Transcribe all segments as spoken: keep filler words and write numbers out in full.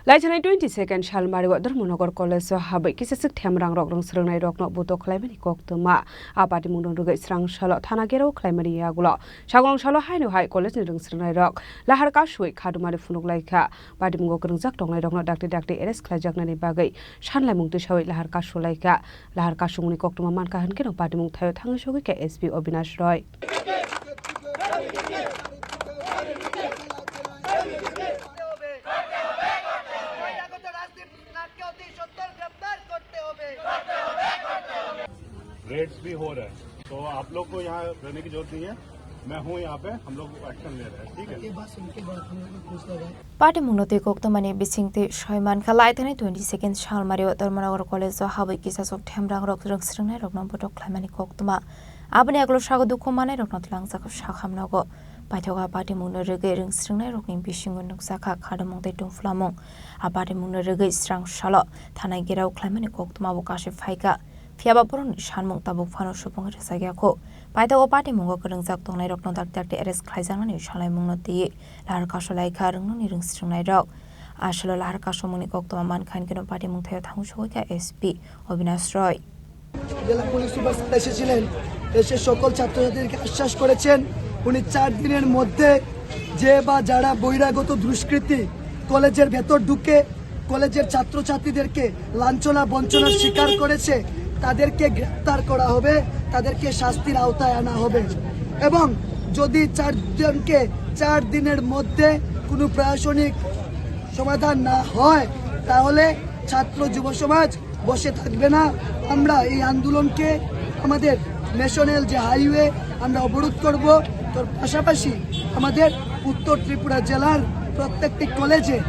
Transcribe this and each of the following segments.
Taithani twenty second sal Mariwa Dharmanagar College o habwi kisa swk themrang rok rwng swrwngnai rokno buto khlaimani koktwma. A patimung rwgwi srang salo thana gherao khlaimani yagulo sagong salo haino hai college ni rwng swrwngnai rok lahar kasui khadumari phunuk laikha. Patimungo kwrwngjak tongnai rokno dakti dakti arrest khlaijaknani bagwi sanlaimung tisawi lahar kasu laikha. Lahar kasumungni koktwma mankha hwnkhe no patimung thaio thangwi sogwi kha S P Obinash Roy. Raids भी हो रहा है, तो आप लोग को यहाँ रहने की जरूरत नहीं है। मैं हूँ यहाँ पे, हम लोग एक्शन ले रहे हैं, ठीक है? ये बात सुन के बहुत हम लोग को खुश लगा। Patimungno twi koktwmani bisingtwi soi mankha, laithani twenty second sal Mariwa Dharmanagar College o habwi kisa swk themrang rok rwng swrwngnai rokno botok khlaimani koktwma. Aboni yagulo sago dukhu manai rokno tlangjak sakham nogo. Paithago a patimungno rwgwi rwng swrwngnai rokni bisingo nukjakha khadamung tei tungphlamung. A patimungno rwgwi srang salo thana gherao khlaimani koktwma bo kasui phaikha. Phiyaba borokni sanmung tabuk phano supungwi rwjakya kho. Paithago patimungo kwrwngjak tongnairokno dakti dakti arrest khlaijaknani salaimungno twiwi lahar kasu laikha rwngnokni rwng swrwngnairok. Aswlo lahar kasumungni koktwma mankha hinkhe no patimung thaio thangwi sogwi kha S P Obinash Roy. জেলা police superstar এসেছিলেন, এসে সকল ছাত্রছাত্রীদেরকে আশ্বাস করেছেন উনি চার দিনের মধ্যে যে বা যারা বহিরাগত দুষ্কৃতী কলেজের ভেতর ঢুকে কলেজের ছাত্রছাত্রীদেরকে লাঞ্ছনা বঞ্চনার শিকার করেছে, তাদেরকে গ্রেপ্তার করা হবে, তাদেরকে শাস্তির আওতায় আনা হবে। এবং যদি চারজনকে চার দিনের মধ্যে কোনো প্রশাসনিক সমাধান না হয়, তাহলে ছাত্র যুব সমাজ বসে থাকবে না। আমরা এই আন্দোলনকে আমাদের ন্যাশনাল যে হাইওয়ে আমরা অবরোধ করব, তার পাশাপাশি আমাদের উত্তর ত্রিপুরা জেলার প্রত্যেকটি কলেজে,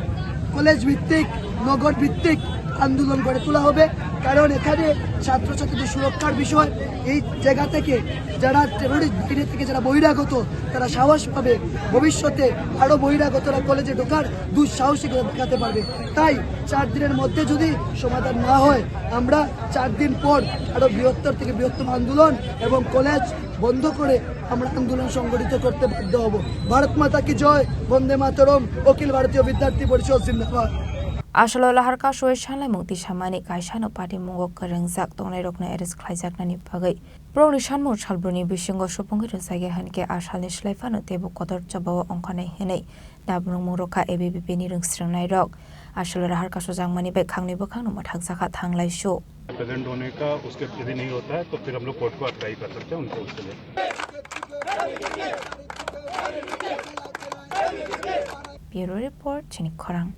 কলেজ ভিত্তিক, নগর ভিত্তিক আন্দোলন গড়ে তোলা হবে। কারণ এখানে ছাত্রছাত্রীদের সুরক্ষার বিষয়, এই জায়গা থেকে যারা টেরোরিস্ট বাইরে থেকে যারা বহিরাগত, তারা সাহস পাবে, ভবিষ্যতে আরো বহিরাগতরা কলেজে ঢোকার দুঃসাহসিকতা দেখাতে পারবে। তাই চার দিনের মধ্যে যদি সমাধান না হয়, আমরা চার দিন পর আরো বৃহত্তর থেকে বৃহত্তম আন্দোলন এবং কলেজ বন্ধ করে আমরা আন্দোলন সংগঠিত করতে বাধ্য হব। ভারত মাতা কি জয়, বন্দে মাতরম, অখিল ভারতীয় বিদ্যার্থী পরিষদ জিন্দাবাদ। Aswlo lahar kasui sanlaimung tisamani kaisano patimungo kwrwngjak tongnairokno arrest khlaijaknani bagwi borokni sanmung salbroni bisingo supungwi rwjakya hinkhe a salni slai phano teibo kotor chobao ongkhanai hinwi da bwnwngmung rwkha A B V P ni rwng swrwngnairok. Aswlo lahar kasujakmani bai khangni bwkhangno mwthakjakha thanglaisu. Present होने का उसके यदि नहीं होता है तो फिर हम लोग कोर्ट को अप्लाई कर सकते हैं उनको उसके लिए। Bureau report, Chini Khorang.